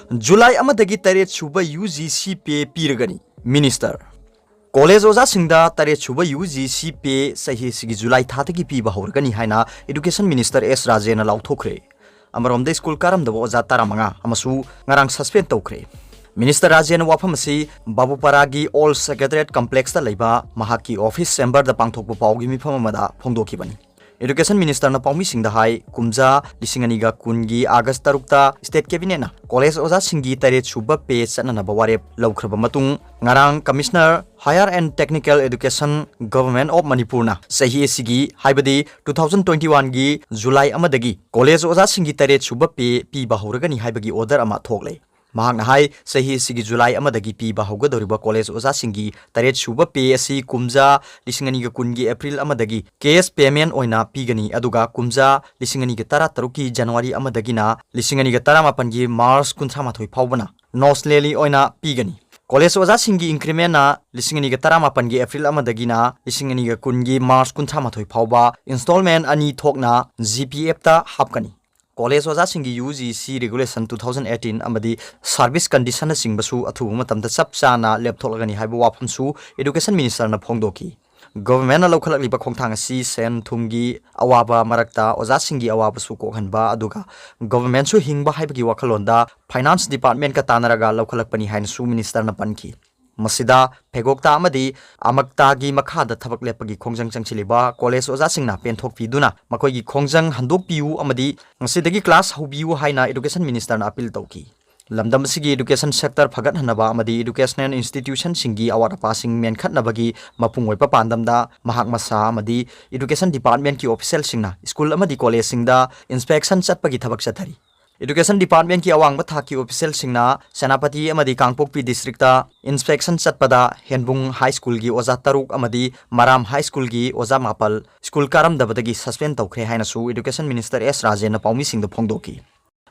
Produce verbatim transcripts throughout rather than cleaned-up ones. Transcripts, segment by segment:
July ꯑꯃꯗꯒꯤ ꯇꯔꯦꯠ ꯁꯨꯕ UGC pay ꯄꯤꯔꯒꯅꯤ꯫ Minister꯫ ꯀꯣꯂꯦꯖ ꯑꯣꯖꯥꯁꯤꯡꯗ ꯇꯔꯦꯠ ꯁꯨꯕ UGC pay ꯆꯍꯤ ꯑꯁꯤꯒꯤ ꯖꯨꯂꯥꯏ ꯊꯥꯗꯒꯤ ꯄꯤꯕ ꯍꯧꯔꯒꯅꯤ ꯍꯥꯏꯅ Education Minister S ꯔꯥꯖꯦꯟꯅ ꯂꯥꯎꯊꯣꯛꯈ꯭ꯔꯦ꯫ ꯑꯃꯔꯣꯝꯗ ꯁ꯭ꯀꯨꯜ ꯀꯥꯔꯝꯗꯕ ꯑꯣꯖꯥ ꯇꯔꯥꯃꯉꯥ ꯑꯃꯁꯨ ꯉꯔꯥꯡ suspend ꯇꯧꯈ꯭ꯔꯦ꯫ Minister ꯔꯥꯖꯦꯟꯅ ꯋꯥꯐꯝ ꯑꯁꯤ ꯕꯥꯕꯨꯄꯥꯔꯥꯒꯤ Old Secretariat Complexꯇ ꯂꯩꯕ ꯃꯍꯥꯛꯀꯤ office chamberꯗ ꯄꯥꯡꯊꯣꯛꯄ ꯄꯥꯎꯒꯤ ꯃꯤꯐꯝ ꯑꯃꯗ ꯐꯣꯡꯗꯣꯛꯈꯤꯕꯅꯤ꯫ Education Ministerꯅ ꯄꯥꯎꯃꯤꯁꯤꯡꯗ ꯍꯥꯏ, ꯀꯨꯝꯖꯥ ꯂꯤꯁꯤꯡ ꯑꯅꯤꯒ ꯀꯨꯟꯒꯤ August ꯇꯔꯨꯛꯇ State Cabinetꯅ ꯀꯣꯂꯦꯖ ꯑꯣꯖꯥꯁꯤꯡꯒꯤ ꯇꯔꯦꯠ ꯁꯨꯕ pay ꯆꯠꯅꯅꯕ ꯋꯥꯔꯦꯞ ꯂꯧꯈ꯭ꯔꯕ ꯃꯇꯨꯡ, ꯉꯔꯥꯡ Commissioner Higher and Technical Education, Government of Manipurꯅ ꯆꯍꯤ ꯑꯁꯤꯒꯤ, ꯍꯥꯏꯕꯗꯤ two thousand twenty-oneꯒꯤ ꯖꯨꯂꯥꯏ ꯑꯃꯗꯒꯤ ꯀꯣꯂꯦꯖ ꯑꯣꯖꯥꯁꯤꯡꯒꯤ ꯇꯔꯦꯠ ꯁꯨꯕ pay ꯄꯤꯕ ꯍꯧꯔꯒꯅꯤ ꯍꯥꯏꯕꯒꯤ order ꯑꯃ ꯊꯣꯛꯂꯦ꯫ ꯃꯍꯥꯛꯅ ꯍꯥꯏ, ꯆꯍꯤ ꯑꯁꯤꯒꯤ ꯖꯨꯂꯥꯏ ꯑꯃꯗꯒꯤ ꯄꯤꯕ ꯍꯧꯒꯗꯧꯔꯤꯕ ꯀꯣꯂꯦꯖ ꯑꯣꯖꯥꯁꯤꯡꯒꯤ ꯇꯔꯦꯠ ꯁꯨꯕ pay ꯑꯁꯤ ꯀꯨꯝꯖꯥ ꯂꯤꯁꯤꯡ ꯑꯅꯤꯒ ꯀꯨꯟꯒꯤ April ꯑꯃꯗꯒꯤ cash payment ꯑꯣꯏꯅ ꯄꯤꯒꯅꯤ, ꯑꯗꯨꯒ ꯀꯨꯝꯖꯥ ꯂꯤꯁꯤꯡ ꯑꯅꯤꯒ ꯇꯔꯥ ꯇꯔꯨꯛꯀꯤ January ꯑꯃꯗꯒꯤꯅ ꯂꯤꯁꯤꯡ ꯑꯅꯤꯒ ꯇꯔꯥꯃꯥꯄꯟꯒꯤ March ꯀꯨꯟꯊ꯭ꯔꯥ ꯃꯥꯊꯣꯏ ꯐꯥꯎꯕꯅ notionally ꯑꯣꯏꯅ ꯄꯤꯒꯅꯤ꯫ ꯀꯣꯂꯦꯖ ꯑꯣꯖꯥꯁꯤꯡꯒꯤ incrementꯅ ꯂꯤꯁꯤꯡ ꯑꯅꯤꯒ ꯇꯔꯥꯃꯥꯄꯟꯒꯤ April ꯑꯃꯗꯒꯤꯅ ꯂꯤꯁꯤꯡ ꯑꯅꯤꯒ ꯀꯨꯟꯒꯤ March ꯀꯨꯟꯊ꯭ꯔꯥ ꯃꯥꯊꯣꯏ ꯐꯥꯎꯕ installment ꯑꯅꯤ ꯊꯣꯛꯅ GPFꯇ ꯍꯥꯞꯀꯅꯤ꯫ ꯀꯣꯂꯦꯖ ꯑꯣꯖꯥꯁꯤꯡꯒꯤ UGC regulation two thousand eighteen ꯑꯃꯗꯤ service conditionꯅꯆꯤꯡꯕꯁꯨ ꯑꯊꯨꯕ ꯃꯇꯝꯗ ꯆꯞ ꯆꯥꯅ ꯂꯦꯞꯊꯣꯛꯂꯒꯅꯤ ꯍꯥꯏꯕ ꯋꯥꯐꯝꯁꯨ Education Ministerꯅ ꯐꯣꯡꯗꯣꯛꯈꯤ꯫ Governmentꯅ ꯂꯧꯈꯠꯂꯛꯂꯤꯕ ꯈꯣꯡꯊꯥꯡ ꯑꯁꯤ ꯁꯦꯟ ꯊꯨꯝꯒꯤ ꯑꯋꯥꯕ ꯃꯔꯛꯇ ꯑꯣꯖꯥꯁꯤꯡꯒꯤ ꯑꯋꯥꯕꯁꯨ ꯀꯣꯛꯍꯟꯕ, ꯑꯗꯨꯒ governmentꯁꯨ ꯍꯤꯡꯕ ꯍꯥꯏꯕꯒꯤ ꯋꯥꯈꯜꯂꯣꯟꯗ Finance Departmentꯀ ꯇꯥꯟꯅꯔꯒ ꯂꯧꯈꯠꯂꯛꯄꯅꯤ ꯍꯥꯏꯅꯁꯨ Ministerꯅ ꯄꯟꯈꯤ꯫ ꯃꯁꯤꯗ ꯐꯦꯒꯣꯛꯇꯥ ꯑꯃꯗꯤ ꯑꯃꯛꯇꯥꯒꯤ ꯃꯈꯥꯗ ꯊꯕꯛ ꯂꯦꯞꯄꯒꯤ ꯈꯣꯡꯖꯪ ꯆꯪꯁꯤꯜꯂꯤꯕ ꯀꯣꯂꯦꯖ ꯑꯣꯖꯥꯁꯤꯡꯅ ꯄꯦꯟꯊꯣꯛꯄꯤꯗꯨꯅ ꯃꯈꯣꯏꯒꯤ ꯈꯣꯡꯖꯪ ꯍꯟꯗꯣꯛꯄꯤꯌꯨ ꯑꯃꯗꯤ ꯉꯁꯤꯗꯒꯤ class ꯍꯧꯕꯤꯌꯨ ꯍꯥꯏꯅ Education Ministerꯅ appeal ꯇꯧꯈꯤ꯫ ꯂꯝꯗꯝ ꯑꯁꯤꯒꯤ education sector ꯐꯒꯠꯍꯟꯅꯕ ꯑꯃꯗꯤ educational institutionꯁꯤꯡꯒꯤ ꯑꯋꯥꯠ ꯑꯄꯥꯁꯤꯡ ꯃꯦꯟꯈꯠꯅꯕꯒꯤ ꯃꯄꯨꯡ ꯑꯣꯏꯕ ꯄꯥꯟꯗꯝꯗ ꯃꯍꯥꯛ ꯃꯁꯥ ꯑꯃꯗꯤ Education Departmentꯀꯤ officialꯁꯤꯡꯅ ꯁ꯭ꯀꯨꯜ ꯑꯃꯗꯤ ꯀꯣꯂꯦꯖꯁꯤꯡꯗ inspection ꯆꯠꯄꯒꯤ ꯊꯕꯛ ꯆꯠꯊꯔꯤ꯫ Education Departmentꯀꯤ ꯑꯋꯥꯡꯕ ꯊꯥꯛꯀꯤ officialꯁꯤꯡꯅ ꯁꯦꯅꯥꯄꯇꯤ ꯑꯃꯗꯤ ꯀꯥꯡꯄꯣꯛꯄꯤ districtꯇ inspection ꯆꯠꯄꯗ ꯍꯦꯟꯕꯨꯡ High Schoolꯒꯤ ꯑꯣꯖꯥ ꯇꯔꯨꯛ ꯑꯃꯗꯤ ꯃꯔꯥꯝ High Schoolꯒꯤ ꯑꯣꯖꯥ ꯃꯥꯄꯜ ꯁ꯭ꯀꯨꯜ ꯀꯥꯔꯝꯗꯕꯗꯒꯤ suspend ꯇꯧꯈ꯭ꯔꯦ ꯍꯥꯏꯅꯁꯨ Education Minister S ꯔꯥꯖꯦꯟꯅ ꯄꯥꯎꯃꯤꯁꯤꯡꯗ ꯐꯣꯡꯗꯣꯛꯈꯤ꯫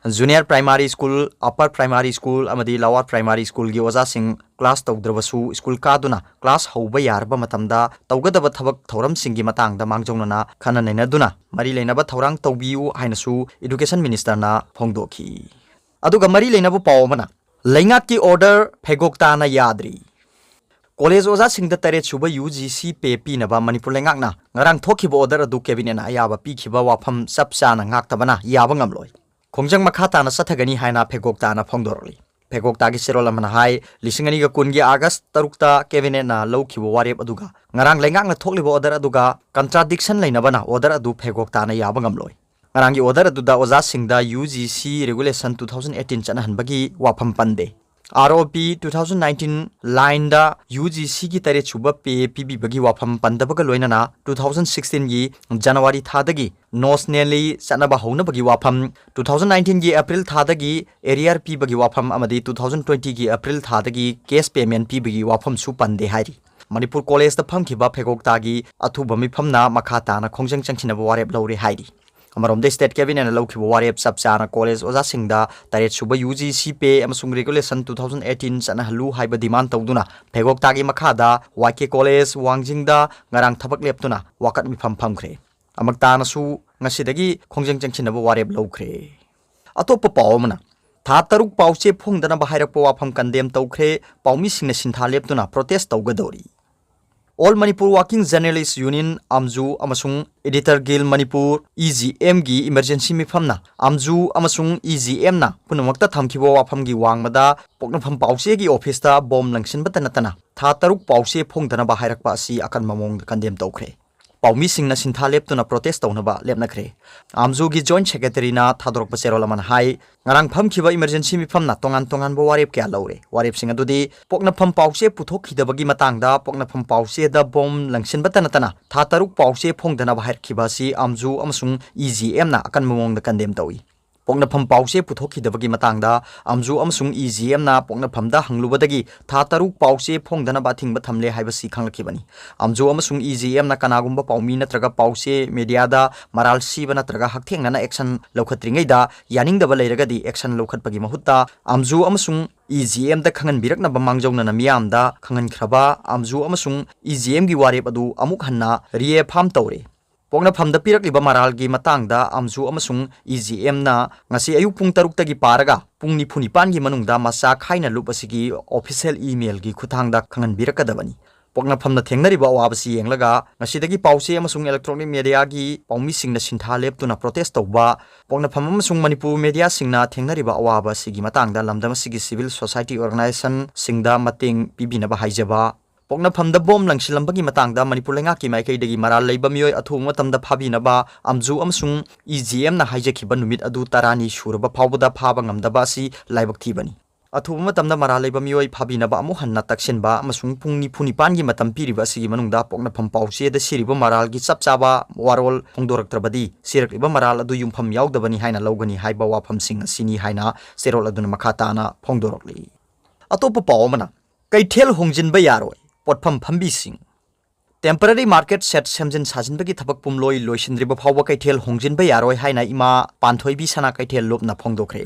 Junior Primary School, Upper Primary School ꯑꯃꯗꯤ Lower Primary Schoolꯒꯤ ꯑꯣꯖꯥꯁꯤꯡ class ꯇꯧꯗ꯭ꯔꯕꯁꯨ ꯁ꯭ꯀꯨꯜ ꯀꯥꯗꯨꯅ class ꯍꯧꯕ ꯌꯥꯔꯕ ꯃꯇꯝꯗ ꯇꯧꯒꯗꯕ ꯊꯕꯛ ꯊꯧꯔꯝꯁꯤꯡꯒꯤ ꯃꯇꯥꯡꯗ ꯃꯥꯡꯖꯧꯅꯅ ꯈꯟꯅ ꯅꯩꯅꯗꯨꯅ ꯃꯔꯤ ꯂꯩꯅꯕ ꯊꯧꯔꯥꯡ ꯇꯧꯕꯤꯌꯨ ꯍꯥꯏꯅꯁꯨ Education Ministerꯅ ꯐꯣꯡꯗꯣꯛꯈꯤ꯫ ꯑꯗꯨꯒ ꯃꯔꯤ ꯂꯩꯅꯕ ꯄꯥꯎ ꯑꯃꯅ, ꯂꯩꯉꯥꯛꯀꯤ order ꯐꯦꯒꯣꯛ ꯇꯥꯅ ꯌꯥꯗ꯭ꯔꯤ꯫ ꯀꯣꯂꯦꯖ ꯑꯣꯖꯥꯁꯤꯡꯗ ꯇꯔꯦꯠ ꯁꯨꯕ UGC pay ꯄꯤꯅꯕ ꯃꯅꯤꯄꯨꯔ ꯂꯩꯉꯥꯛꯅ ꯉꯔꯥꯡ ꯊꯣꯛꯈꯤꯕ order ꯑꯗꯨ cabinetꯅ ꯑꯌꯥꯕ ꯄꯤꯈꯤꯕ ꯋꯥꯐꯝ ꯆꯞ ꯆꯥꯅ ꯉꯥꯛꯇꯕꯅ ꯌꯥꯕ ꯉꯝꯂꯣꯏ꯫ ꯈꯣꯡꯖꯪ ꯃꯈꯥ ꯇꯥꯅ ꯆꯠꯊꯒꯅꯤ ꯍꯥꯏꯅ ꯐꯦꯒꯣꯛ ꯇꯥꯅ ꯐꯣꯡꯗꯣꯔꯛꯂꯤ꯫ ꯐꯦꯒꯣꯛ ꯇꯥꯒꯤ ꯆꯦꯔꯣꯜ ꯑꯃꯅ ꯍꯥꯏ, ꯂꯤꯁꯤꯡ ꯑꯅꯤꯒ ꯀꯨꯟꯒꯤ August ꯇꯔꯨꯛꯇ cabinetꯅ ꯂꯧꯈꯤꯕ ꯋꯥꯔꯦꯞ ꯑꯗꯨꯒ ꯉꯔꯥꯡ ꯂꯩꯉꯥꯛꯅ ꯊꯣꯛꯂꯤꯕ order ꯑꯗꯨꯒ contradiction ꯂꯩꯅꯕꯅ order ꯑꯗꯨ ꯐꯦꯒꯣꯛ ꯇꯥꯅ ꯌꯥꯕ ꯉꯝꯂꯣꯏ꯫ ꯉꯔꯥꯡꯒꯤ order ꯑꯗꯨꯗ ꯑꯣꯖꯥꯁꯤꯡꯗ UGC regulation two thousand eighteen ꯆꯠꯅꯍꯟꯕꯒꯤ ꯋꯥꯐꯝ ꯄꯟꯗꯦ꯫ ROP two thousand nineteen lineꯗ UGCꯒꯤ ꯇꯔꯦꯠ ꯁꯨꯕ pay ꯄꯤꯕꯤꯕꯒꯤ ꯋꯥꯐꯝ ꯄꯟꯗꯕꯒ ꯂꯣꯏꯅꯅ two thousand sixteenꯒꯤ January ꯊꯥꯗꯒꯤ notionally ꯆꯠꯅꯕ ꯍꯧꯅꯕꯒꯤ ꯋꯥꯐꯝ, two thousand nineteenꯒꯤ April ꯊꯥꯗꯒꯤ arrear ꯄꯤꯕꯒꯤ ꯋꯥꯐꯝ ꯑꯃꯗꯤ two thousand twentyꯒꯤ April ꯊꯥꯗꯒꯤ cash payment ꯄꯤꯕꯒꯤ ꯋꯥꯐꯝꯁꯨ ꯄꯟꯗꯦ ꯍꯥꯏꯔꯤ꯫ ꯃꯅꯤꯄꯨꯔ ꯀꯣꯂꯦꯖꯇ ꯐꯝꯈꯤꯕ ꯐꯦꯒꯣꯛ ꯇꯥꯒꯤ ꯑꯊꯨꯕ ꯃꯤꯐꯝꯅ ꯃꯈꯥ ꯇꯥꯅ ꯈꯣꯡꯖꯪ ꯆꯪꯁꯤꯟꯅꯕ ꯋꯥꯔꯦꯞ ꯂꯧꯔꯦ ꯍꯥꯏꯔꯤ꯫ ꯑꯃꯔꯣꯝꯗ state cabinetꯅ ꯂꯧꯈꯤꯕ ꯋꯥꯔꯦꯞ ꯆꯞ ꯆꯥꯅ ꯀꯣꯂꯦꯖ ꯑꯣꯖꯥꯁꯤꯡꯗ ꯇꯔꯦꯠ ꯁꯨꯕ UGC pay ꯑꯃꯁꯨꯡ regulation two thousand eighteen ꯆꯠꯅꯍꯜꯂꯨ ꯍꯥꯏꯕ demand ꯇꯧꯗꯨꯅ ꯐꯦꯒꯣꯛ ꯇꯥꯒꯤ ꯃꯈꯥꯗ YK College ꯋꯥꯡꯖꯤꯡꯗ ꯉꯔꯥꯡ ꯊꯕꯛ ꯂꯦꯞꯇꯨꯅ ꯋꯥꯀꯠ ꯃꯤꯐꯝ ꯐꯝꯈ꯭ꯔꯦ꯫ ꯑꯃꯛ ꯇꯥꯅꯁꯨ ꯉꯁꯤꯗꯒꯤ ꯈꯣꯡꯖꯪ ꯆꯪꯁꯤꯟꯅꯕ ꯋꯥꯔꯦꯞ ꯂꯧꯈ꯭ꯔꯦ꯫ ꯑꯇꯣꯞꯄ ꯄꯥꯎ ꯑꯃꯅ, ꯊꯥ ꯇꯔꯨꯛ ꯄꯥꯎꯆꯦ ꯐꯣꯡꯗꯅꯕ ꯍꯥꯏꯔꯛꯄ ꯋꯥꯐꯝ condemn ꯇꯧꯈ꯭ꯔꯦ, ꯄꯥꯎꯃꯤꯁꯤꯡꯅ ꯁꯤꯟꯊꯥ ꯂꯦꯞꯇꯨꯅ protest ꯇꯧꯒꯗꯧꯔꯤ꯫ All Manipur Working Journalist Union, AMJU, ꯑꯃꯁꯨꯡ Editor Guild Manipur, EGMꯒꯤ emergency ꯃꯤꯐꯝꯅ AMJU ꯑꯃꯁꯨꯡ EGMꯅ ꯄꯨꯝꯅꯃꯛꯇ ꯊꯝꯈꯤꯕ ꯋꯥꯐꯝꯒꯤ ꯋꯥꯡꯃꯗ ꯄꯣꯛꯅꯐꯝ ꯄꯥꯎꯆꯦꯒꯤ officeꯇ bomb ꯂꯪꯁꯤꯟꯕꯇ ꯅꯠꯇꯅ ꯊꯥ ꯇꯔꯨꯛ ꯄꯥꯎꯆꯦ ꯐꯣꯡꯗꯅꯕ ꯍꯥꯏꯔꯛꯄ ꯑꯁꯤ ꯑꯀꯟꯕ ꯃꯑꯣꯡꯗ condemn ꯇꯧꯈ꯭ꯔꯦ꯫ ꯄꯥꯎꯃꯤꯁꯤꯡꯅ ꯁꯤꯟꯊꯥ ꯂꯦꯞꯇꯨꯅ protest ꯇꯧꯅꯕ ꯂꯦꯞꯅꯈ꯭ꯔꯦ꯫ AMJUꯒꯤ joint secretaryꯅ ꯊꯥꯗꯣꯔꯛꯄ ꯆꯦꯔꯣꯜ ꯑꯃꯅ ꯍꯥꯏ, ꯉꯔꯥꯡ ꯐꯝꯈꯤꯕ emergency ꯃꯤꯐꯝꯅ ꯇꯣꯉꯥꯟ ꯇꯣꯉꯥꯟꯕ ꯋꯥꯔꯦꯞ ꯀꯌꯥ ꯂꯧꯔꯦ꯫ ꯋꯥꯔꯦꯞꯁꯤꯡ ꯑꯗꯨꯗꯤ ꯄꯣꯛꯅꯐꯝ ꯄꯥꯎꯆꯦ ꯄꯨꯊꯣꯛꯈꯤꯗꯕꯒꯤ ꯃꯇꯥꯡꯗ ꯄꯣꯛꯅꯐꯝ ꯄꯥꯎꯆꯦꯗ bomb ꯂꯪꯁꯤꯟꯕꯇ ꯅꯠꯇꯅ ꯊꯥ ꯇꯔꯨꯛ ꯄꯥꯎꯆꯦ ꯐꯣꯡꯗꯅꯕ ꯍꯥꯏꯔꯛꯈꯤꯕ ꯑꯁꯤ AMJU ꯑꯃꯁꯨꯡ EGMꯅ ꯑꯀꯟꯕ ꯃꯑꯣꯡꯗ condemn ꯇꯧꯏ꯫ ꯄꯣꯛꯅꯐꯝ ꯄꯥꯎꯆꯦ ꯄꯨꯊꯣꯛꯈꯤꯗꯕꯒꯤ ꯃꯇꯥꯡꯗ AMJU ꯑꯃꯁꯨꯡ EGMꯅ ꯄꯣꯛꯅꯐꯝꯗ ꯍꯪꯂꯨꯕꯗꯒꯤ ꯊꯥ ꯇꯔꯨꯛ ꯄꯥꯎꯆꯦ ꯐꯣꯡꯗꯅꯕ ꯑꯊꯤꯡꯕ ꯊꯝꯂꯦ ꯍꯥꯏꯕꯁꯤ ꯈꯪꯂꯛꯈꯤꯕꯅꯤ꯫ AMJU ꯑꯃꯁꯨꯡ EGMꯅ ꯀꯅꯥꯒꯨꯝꯕ ꯄꯥꯎꯃꯤ ꯅꯠꯇ꯭ꯔꯒ ꯄꯥꯎꯆꯦ mediaꯗ ꯃꯔꯥꯜ ꯁꯤꯕ ꯅꯠꯇ꯭ꯔꯒ ꯍꯛꯊꯦꯡꯅꯅ action ꯂꯧꯈꯠꯇ꯭ꯔꯤꯉꯩꯗ ꯌꯥꯅꯤꯡꯗꯕ ꯂꯩꯔꯒꯗꯤ action ꯂꯧꯈꯠꯄꯒꯤ ꯃꯍꯨꯠꯇ AMJU ꯑꯃꯁꯨꯡ EGMꯗ ꯈꯪꯍꯟꯕꯤꯔꯛꯅꯕ ꯃꯥꯡꯖꯧꯅꯅ ꯃꯤꯌꯥꯝꯗ ꯈꯪꯍꯟꯈ꯭ꯔꯕ AMJU ꯑꯃꯁꯨꯡ EGMꯒꯤ ꯋꯥꯔꯦꯞ ꯑꯗꯨ ꯑꯃꯨꯛ ꯍꯟꯅ reaffirm ꯇꯧꯔꯦ꯫ ꯄꯣꯛꯅꯐꯝꯗ ꯄꯤꯔꯛꯂꯤꯕ ꯃꯔꯥꯜꯒꯤ ꯃꯇꯥꯡꯗ ꯑꯝꯖꯨ ꯑꯃꯁꯨꯡ ꯏ ꯖꯤ ꯑꯦꯝꯅ ꯉꯁꯤ ꯑꯌꯨꯛ ꯄꯨꯡ ꯇꯔꯨꯛꯇꯒꯤ ꯄꯥꯔꯒ ꯄꯨꯡ ꯅꯤꯐꯨ ꯅꯤꯄꯥꯟꯒꯤ ꯃꯅꯨꯡꯗ ꯃꯆꯥ ꯈꯥꯏꯅ ꯂꯨꯞ ꯑꯁꯤꯒꯤ official emailꯒꯤ ꯈꯨꯠꯊꯥꯡꯗ ꯈꯪꯍꯟꯕꯤꯔꯛꯀꯗꯕꯅꯤ꯫ ꯄꯣꯛꯅꯐꯝꯅ ꯊꯦꯡꯅꯔꯤꯕ ꯑꯋꯥꯕꯁꯤ ꯌꯦꯡꯂꯒ ꯉꯁꯤꯗꯒꯤ ꯄꯥꯎꯆꯦ ꯑꯃꯁꯨꯡ electronic mediaꯒꯤ ꯄꯥꯎꯃꯤꯁꯤꯡꯅ ꯁꯤꯟꯊꯥ ꯂꯦꯞꯇꯨꯅ protest ꯇꯧꯕ, ꯄꯣꯛꯅꯐꯝ ꯑꯃꯁꯨꯡ ꯃꯅꯤꯄꯨꯔ mediaꯁꯤꯡꯅ ꯊꯦꯡꯅꯔꯤꯕ ꯑꯋꯥꯕ ꯑꯁꯤꯒꯤ ꯃꯇꯥꯡꯗ ꯂꯝꯗꯝ ꯑꯁꯤꯒꯤ civil society organizationꯁꯤꯡꯗ ꯃꯇꯦꯡ ꯄꯤꯕꯤꯅꯕ ꯍꯥꯏꯖꯕ, ꯄꯣꯛꯅꯐꯝꯗ ꯕꯣꯝ ꯂꯪꯁꯤꯜꯂꯝꯕꯒꯤ ꯃꯇꯥꯡꯗ ꯃꯅꯤꯄꯨꯔ ꯂꯩꯉꯥꯛꯀꯤ ꯃꯥꯏꯀꯩꯗꯒꯤ ꯃꯔꯥꯜ ꯂꯩꯕ ꯃꯤꯑꯣꯏ ꯑꯊꯨꯕ ꯃꯇꯝꯗ ꯐꯥꯕꯤꯅꯕ ꯑꯝꯖꯨ ꯑꯃꯁꯨꯡ ꯏ ꯖꯤ ꯑꯦꯝꯅ ꯍꯥꯏꯖꯈꯤꯕ ꯅꯨꯃꯤꯠ ꯑꯗꯨ ꯇꯔꯥꯅꯤ ꯁꯨꯔꯕ ꯐꯥꯎꯕꯗ ꯐꯥꯕ ꯉꯝꯗꯕ ꯑꯁꯤ ꯂꯥꯏꯕꯛ ꯊꯤꯕꯅꯤ꯫ ꯑꯊꯨꯕ ꯃꯇꯝꯗ ꯃꯔꯥꯜ ꯂꯩꯕ ꯃꯤꯑꯣꯏ ꯐꯥꯕꯤꯅꯕ ꯑꯃꯨꯛ ꯍꯟꯅ ꯇꯛꯁꯤꯟꯕ ꯑꯃꯁꯨꯡ ꯄꯨꯡ ꯅꯤꯐꯨ ꯅꯤꯄꯥꯟꯒꯤ ꯃꯇꯝ ꯄꯤꯔꯤꯕ ꯑꯁꯤꯒꯤ ꯃꯅꯨꯡꯗ ꯄꯣꯛꯅꯐꯝ ꯄꯥꯎꯆꯦꯗ ꯁꯤꯔꯤꯕ ꯃꯔꯥꯜꯒꯤ ꯆꯞ ꯆꯥꯕ ꯋꯥꯔꯣꯜ ꯐꯣꯡꯗꯣꯔꯛꯇ꯭ꯔꯕꯗꯤ ꯁꯤꯔꯛꯂꯤꯕ ꯃꯔꯥꯜ ꯑꯗꯨ ꯌꯨꯝꯐꯝ ꯌꯥꯎꯗꯕꯅꯤ ꯍꯥꯏꯅ ꯂꯧꯒꯅꯤ ꯍꯥꯏꯕ ꯋꯥꯐꯝꯁꯤꯡ ꯑꯁꯤꯅꯤ ꯍꯥꯏꯅ ꯆꯦꯔꯣꯜ ꯑꯗꯨꯅ ꯃꯈꯥ ꯇꯥꯅ ꯐꯣꯡꯗꯣꯔꯛꯂꯤ꯫ ꯑꯇꯣꯞꯄ ꯄꯥꯎ ꯑꯃꯅ, ꯀꯩꯊꯦꯜ ꯍꯣꯡꯖꯤꯟꯕ ꯌꯥꯔꯣꯏ, ꯄꯣꯠꯐꯝ ꯐꯝꯕꯤꯁꯤꯡ꯫ Temporary market shed ꯁꯦꯝꯖꯤꯟ ꯁꯥꯖꯤꯟꯕꯒꯤ ꯊꯕꯛ ꯄꯨꯝꯂꯣꯏ ꯂꯣꯏꯁꯤꯟꯗ꯭ꯔꯤꯕ ꯐꯥꯎꯕ ꯀꯩꯊꯦꯜ ꯍꯣꯡꯖꯤꯟꯕ ꯌꯥꯔꯣꯏ ꯍꯥꯏꯅ ꯏꯃꯥ ꯄꯥꯟꯊꯣꯏꯕꯤ ꯁꯅꯥ ꯀꯩꯊꯦꯜ ꯂꯨꯞꯅ ꯐꯣꯡꯗꯣꯛꯈ꯭ꯔꯦ꯫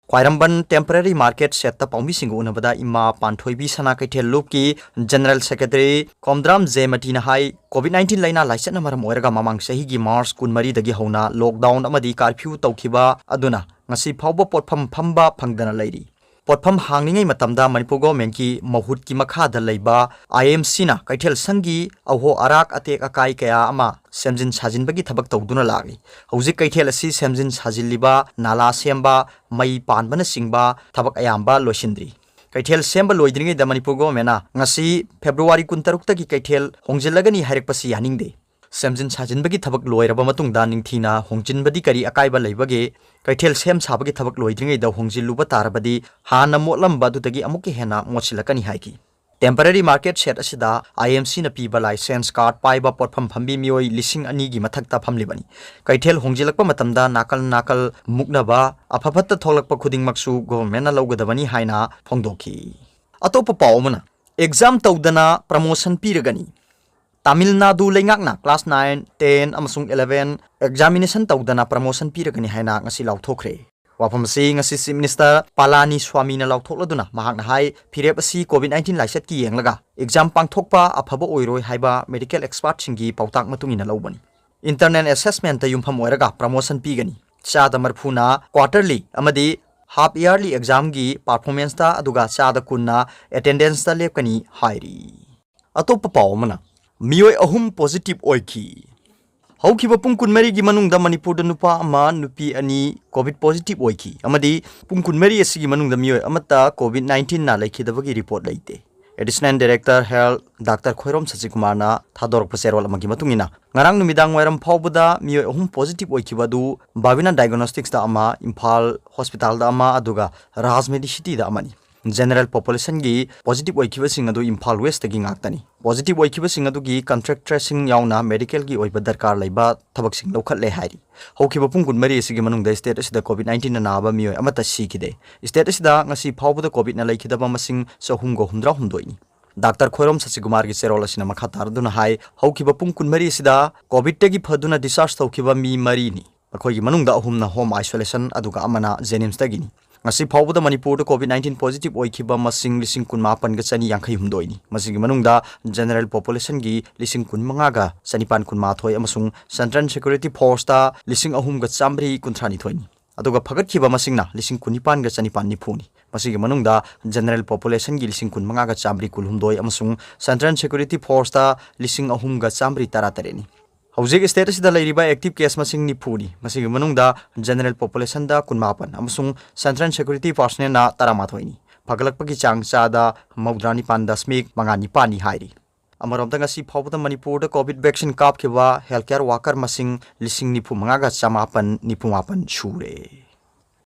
ꯈ꯭ꯋꯥꯏꯔꯝꯕꯟ temporary market shedꯇ ꯄꯥꯎꯃꯤꯁꯤꯡꯒ ꯎꯅꯕꯗ ꯏꯃꯥ ꯄꯥꯟꯊꯣꯏꯕꯤ ꯁꯅꯥ ꯀꯩꯊꯦꯜ ꯂꯨꯞꯀꯤ general secretary ꯀꯣꯝꯗ꯭ꯔꯥꯝ ꯖꯦꯃꯇꯤꯅ ꯍꯥꯏ, COVID nineteen ꯂꯥꯏꯅꯥ ꯂꯥꯏꯆꯠꯅ ꯃꯔꯝ ꯑꯣꯏꯔꯒ ꯃꯃꯥꯡ ꯆꯍꯤꯒꯤ March ꯀꯨꯟꯃꯔꯤꯗꯒꯤ ꯍꯧꯅ lockdown ꯑꯃꯗꯤ curfew ꯇꯧꯈꯤꯕ ꯑꯗꯨꯅ ꯉꯁꯤ ꯐꯥꯎꯕ ꯄꯣꯠꯐꯝ ꯐꯝꯕ ꯐꯪꯗꯅ ꯂꯩꯔꯤ꯫ ꯄꯣꯠꯐꯝ ꯍꯥꯡꯂꯤꯉꯩ ꯃꯇꯝꯗ ꯃꯅꯤꯄꯨꯔ governmentꯀꯤ ꯃꯍꯨꯠꯀꯤ ꯃꯈꯥꯗ ꯂꯩꯕ I M Cꯅ ꯀꯩꯊꯦꯜ ꯁꯪꯒꯤ ꯑꯍꯣ ꯑꯔꯥꯛ ꯑꯇꯦꯛ ꯑꯀꯥꯏ ꯀꯌꯥ ꯑꯃ ꯁꯦꯝꯖꯤꯟ ꯁꯥꯖꯤꯟꯕꯒꯤ ꯊꯕꯛ ꯇꯧꯗꯨꯅ ꯂꯥꯛꯂꯤ꯫ ꯍꯧꯖꯤꯛ ꯀꯩꯊꯦꯜ ꯑꯁꯤ ꯁꯦꯝꯖꯤꯟ ꯁꯥꯖꯤꯜꯂꯤꯕ, ꯅꯥꯂꯥ ꯁꯦꯝꯕ, ꯃꯩ ꯄꯥꯟꯕꯅꯆꯤꯡꯕ ꯊꯕꯛ ꯑꯌꯥꯝꯕ ꯂꯣꯏꯁꯤꯟꯗ꯭ꯔꯤ꯫ ꯀꯩꯊꯦꯜ ꯁꯦꯝꯕ ꯂꯣꯏꯗ꯭ꯔꯤꯉꯩꯗ ꯃꯅꯤꯄꯨꯔ governmentꯅ ꯉꯁꯤ February ꯀꯨꯟꯇꯔꯨꯛꯇꯒꯤ ꯀꯩꯊꯦꯜ ꯍꯣꯡꯖꯤꯜꯂꯒꯅꯤ ꯍꯥꯏꯔꯛꯄꯁꯤ ꯌꯥꯅꯤꯡꯗꯦ꯫ ꯁꯦꯝꯖꯤꯟ ꯁꯥꯖꯤꯟꯕꯒꯤ ꯊꯕꯛ ꯂꯣꯏꯔꯕ ꯃꯇꯨꯡꯗ ꯅꯤꯡꯊꯤꯅ ꯍꯣꯡꯖꯤꯟꯕꯗꯤ ꯀꯔꯤ ꯑꯀꯥꯏꯕ ꯂꯩꯕꯒꯦ? ꯀꯩꯊꯦꯜ ꯁꯦꯝ ꯁꯥꯕꯒꯤ ꯊꯕꯛ ꯂꯣꯏꯗ꯭ꯔꯤꯉꯩꯗ ꯍꯣꯡꯖꯤꯜꯂꯨꯕ ꯇꯥꯔꯕꯗꯤ ꯍꯥꯟꯅ ꯃꯣꯠꯂꯝꯕ ꯑꯗꯨꯗꯒꯤ ꯑꯃꯨꯛꯀ ꯍꯦꯟꯅ ꯃꯣꯠꯁꯤꯜꯂꯛꯀꯅꯤ ꯍꯥꯏꯈꯤ꯫ Temporary market shed ꯑꯁꯤꯗ I M Cꯅ ꯄꯤꯕ license card ꯄꯥꯏꯕ ꯄꯣꯠꯐꯝ ꯐꯝꯕꯤ ꯃꯤꯑꯣꯏ ꯂꯤꯁꯤꯡ ꯑꯅꯤꯒꯤ ꯃꯊꯛꯇ ꯐꯝꯂꯤꯕꯅꯤ꯫ ꯀꯩꯊꯦꯜ ꯍꯣꯡꯖꯤꯜꯂꯛꯄ ꯃꯇꯝꯗ ꯅꯥꯀꯜ ꯅꯥꯀꯜ ꯃꯨꯛꯅꯕ, ꯑꯐ ꯐꯠꯇ ꯊꯣꯛꯂꯛꯄ ꯈꯨꯗꯤꯡꯃꯛꯁꯨ governmentꯅ ꯂꯧꯒꯗꯕꯅꯤ ꯍꯥꯏꯅ ꯐꯣꯡꯗꯣꯛꯈꯤ꯫ ꯑꯇꯣꯞꯄ ꯄꯥꯎ ꯑꯃꯅ, exam ꯇꯧꯗꯅ promotion ꯄꯤꯔꯒꯅꯤ꯫ ꯇꯥꯃꯤꯜ ꯅꯥꯗꯨ ꯂꯩꯉꯥꯛꯅ class nine, ten ꯑꯃꯁꯨꯡ eleven examination ꯇꯧꯗꯅ promotion ꯄꯤꯔꯒꯅꯤ ꯍꯥꯏꯅ ꯉꯁꯤ ꯂꯥꯎꯊꯣꯛꯈ꯭ꯔꯦ꯫ ꯋꯥꯐꯝ ꯑꯁꯤ ꯉꯁꯤ Chief Minister ꯄꯥꯂꯥꯅꯤ ꯁ꯭ꯋꯥꯃꯤꯅ ꯂꯥꯎꯊꯣꯛꯂꯗꯨꯅ ꯃꯍꯥꯛꯅ ꯍꯥꯏ, ꯐꯤꯔꯦꯞ ꯑꯁꯤ COVID nineteen ꯂꯥꯏꯆꯠꯀꯤ ꯌꯦꯡꯂꯒ exam ꯄꯥꯡꯊꯣꯛꯄ ꯑꯐꯕ ꯑꯣꯏꯔꯣꯏ ꯍꯥꯏꯕ medical expertꯁꯤꯡꯒꯤ ꯄꯥꯎꯇꯥꯛ ꯃꯇꯨꯡ ꯏꯟꯅ ꯂꯧꯕꯅꯤ꯫ internal assessment ꯇ ꯌꯨꯝꯐꯝ ꯑꯣꯏꯔꯒ promotion ꯄꯤꯒꯅꯤ꯫ ꯆꯥꯗ ꯃꯔꯤꯐꯨꯅ quarterly ꯑꯃꯗꯤ half yearly exam ꯒꯤ performance ꯇ, ꯑꯗꯨꯒ ꯆꯥꯗ ꯀꯨꯟꯅ attendance ꯇ ꯂꯦꯞꯀꯅꯤ ꯍꯥꯏꯔꯤ꯫ ꯑꯇꯣꯞꯄ ꯄꯥꯎ ꯑꯃꯅ, ꯃꯤꯑꯣꯏ ꯑꯍꯨꯝ positive ꯑꯣꯏꯈꯤ꯫ ꯍꯧꯈꯤꯕ ꯄꯨꯡ ꯀꯨꯟꯃꯔꯤꯒꯤ ꯃꯅꯨꯡꯗ ꯃꯅꯤꯄꯨꯔꯗ ꯅꯨꯄꯥ ꯑꯃ, ꯅꯨꯄꯤ ꯑꯅꯤ COVID positive ꯑꯣꯏꯈꯤ ꯑꯃꯗꯤ ꯄꯨꯡ ꯀꯨꯟꯃꯔꯤ ꯑꯁꯤꯒꯤ ꯃꯅꯨꯡꯗ ꯃꯤꯑꯣꯏ ꯑꯃꯠꯇ COVID nineteen ꯅ ꯂꯩꯈꯤꯗꯕꯒꯤ report ꯂꯩꯇꯦ꯫ Additional Director Health Doctor Khoirom ꯁꯆꯤꯀꯨꯃꯥꯔꯅ ꯊꯥꯗꯣꯔꯛꯄ ꯆꯦꯔꯣꯜ ꯑꯃꯒꯤ ꯃꯇꯨꯡ ꯏꯟꯅ, ꯉꯔꯥꯡ ꯅꯨꯃꯤꯗꯥꯡ ꯋꯥꯏꯔꯝ ꯐꯥꯎꯕꯗ ꯃꯤꯑꯣꯏ ꯑꯍꯨꯝ positive ꯑꯣꯏꯈꯤꯕ ꯑꯗꯨ ꯕꯥꯕꯤꯅꯥ Diagnostics ꯇ ꯑꯃ, ꯏꯝꯐꯥꯜ Hospital ꯗ ꯑꯃ, ꯑꯗꯨꯒ ꯔꯥꯖ Medicity ꯗ ꯑꯃꯅꯤ꯫ General population ꯒꯤ positive ꯑꯣꯏꯈꯤꯕꯁꯤꯡ ꯑꯗꯨ ꯏꯝꯐꯥꯜ West ꯇꯒꯤ ꯉꯥꯛꯇꯅꯤ꯫ Positive ꯑꯣꯏꯈꯤꯕꯁꯤꯡ ꯑꯗꯨꯒꯤ contact tracing ꯌꯥꯎꯅ medical ꯒꯤ ꯑꯣꯏꯕ ꯗꯔꯀꯥꯔ ꯂꯩꯕ ꯊꯕꯛꯁꯤꯡ ꯂꯧꯈꯠꯂꯦ ꯍꯥꯏꯔꯤ꯫ ꯍꯧꯈꯤꯕ ꯄꯨꯡ ꯀꯨꯟꯃꯔꯤ ꯑꯁꯤꯒꯤ ꯃꯅꯨꯡꯗ state ꯑꯁꯤꯗ COVID nineteen ꯅ ꯅꯥꯕ ꯃꯤꯑꯣꯏ ꯑꯃꯠꯇ ꯁꯤꯈꯤꯗꯦ꯫ State ꯑꯁꯤꯗ ꯉꯁꯤ ꯐꯥꯎꯕꯗ COVID ꯅ ꯂꯩꯈꯤꯗꯕ ꯃꯁꯤꯡ ꯆꯍꯨꯝꯒ ꯍꯨꯝꯗ꯭ꯔꯥ ꯍꯨꯝꯗꯣꯏꯅꯤ꯫ ꯗꯥꯛꯇꯔ ꯈꯣꯏꯔꯣꯝ ꯁꯆꯤꯀꯨꯃꯥꯔꯒꯤ ꯆꯦꯔꯣꯜ ꯑꯁꯤꯅ ꯃꯈꯥ ꯇꯥꯔꯗꯨꯅ ꯍꯥꯏ, ꯍꯧꯈꯤꯕ ꯄꯨꯡ ꯀꯨꯟꯃꯔꯤ ꯑꯁꯤꯗ COVID ꯇꯒꯤ ꯐꯗꯨꯅ discharge ꯇꯧꯈꯤꯕ ꯃꯤ ꯃꯔꯤꯅꯤ꯫ ꯃꯈꯣꯏꯒꯤ ꯃꯅꯨꯡꯗ ꯑꯍꯨꯝꯅ home isolation, ꯑꯗꯨꯒ ꯑꯃꯅ JNIMS ꯇꯒꯤꯅꯤ꯫ ꯉꯁꯤ ꯐꯥꯎꯕꯗ ꯃꯅꯤꯄꯨꯔꯗ COVID nineteen positive ꯑꯣꯏꯈꯤꯕ ꯃꯁꯤꯡ ꯂꯤꯁꯤꯡ ꯀꯨꯟꯃꯥꯄꯟꯒ ꯆꯅꯤ ꯌꯥꯡꯈꯩ ꯍꯨꯝꯗꯣꯏꯅꯤ꯫ ꯃꯁꯤꯒꯤ ꯃꯅꯨꯡꯗ general population ꯒꯤ ꯂꯤꯁꯤꯡ ꯀꯨꯟꯃꯉꯥꯒ ꯆꯅꯤꯄꯥꯟ ꯀꯨꯟꯃꯥꯊꯣꯏ ꯑꯃꯁꯨꯡ Central Security Force ꯇ ꯂꯤꯁꯤꯡ ꯑꯍꯨꯝꯒ ꯆꯥꯝꯃꯔꯤ ꯀꯨꯟꯊ꯭ꯔꯥꯅꯤꯊꯣꯏꯅꯤ꯫ ꯑꯗꯨꯒ ꯐꯒꯠꯈꯤꯕ ꯃꯁꯤꯡꯅ ꯂꯤꯁꯤꯡ ꯀꯨꯟꯅꯤꯄꯥꯟꯒ ꯆꯅꯤꯄꯥꯟ ꯅꯤꯐꯨꯅꯤ꯫ ꯃꯁꯤꯒꯤ ꯃꯅꯨꯡꯗ general population ꯒꯤ ꯂꯤꯁꯤꯡ ꯀꯨꯟꯃꯉꯥꯒ ꯆꯥꯝꯃꯔꯤ ꯀꯨꯟꯍꯨꯝꯗꯣꯏ ꯑꯃꯁꯨꯡ Central Security Force ꯇ ꯂꯤꯁꯤꯡ ꯑꯍꯨꯝꯒ ꯆꯥꯝꯃꯔꯤ ꯇꯔꯥꯇꯔꯦꯠꯅꯤ꯫ ꯍꯧꯖꯤꯛ state ꯑꯁꯤꯗ ꯂꯩꯔꯤꯕ active case ꯃꯁꯤꯡ ꯅꯤꯐꯨꯅꯤ꯫ ꯃꯁꯤꯒꯤ ꯃꯅꯨꯡꯗ general population ꯗ ꯀꯨꯟꯃꯥꯄꯟ ꯑꯃꯁꯨꯡ Central Security Personnel ꯅ ꯇꯔꯥꯃꯥꯊꯣꯏꯅꯤ꯫ ꯐꯒꯠꯂꯛꯄꯒꯤ ꯆꯥꯡ ꯆꯥꯗ ꯃꯧꯗ꯭ꯔꯥ ꯅꯤꯄꯥꯟ ꯗꯁꯃꯤꯛ ꯃꯉꯥ ꯅꯤꯄꯥꯟꯅꯤ ꯍꯥꯏꯔꯤ꯫ ꯑꯃꯔꯣꯝꯗ, ꯉꯁꯤ ꯐꯥꯎꯕꯗ ꯃꯅꯤꯄꯨꯔꯗ COVID vaccine ꯀꯥꯞꯈꯤꯕ healthcare worker ꯃꯁꯤꯡ ꯂꯤꯁꯤꯡ ꯅꯤꯐꯨ ꯃꯉꯥꯒ ꯆꯃꯥꯄꯟ ꯅꯤꯐꯨ ꯃꯥꯄꯟ ꯁꯨꯔꯦ꯫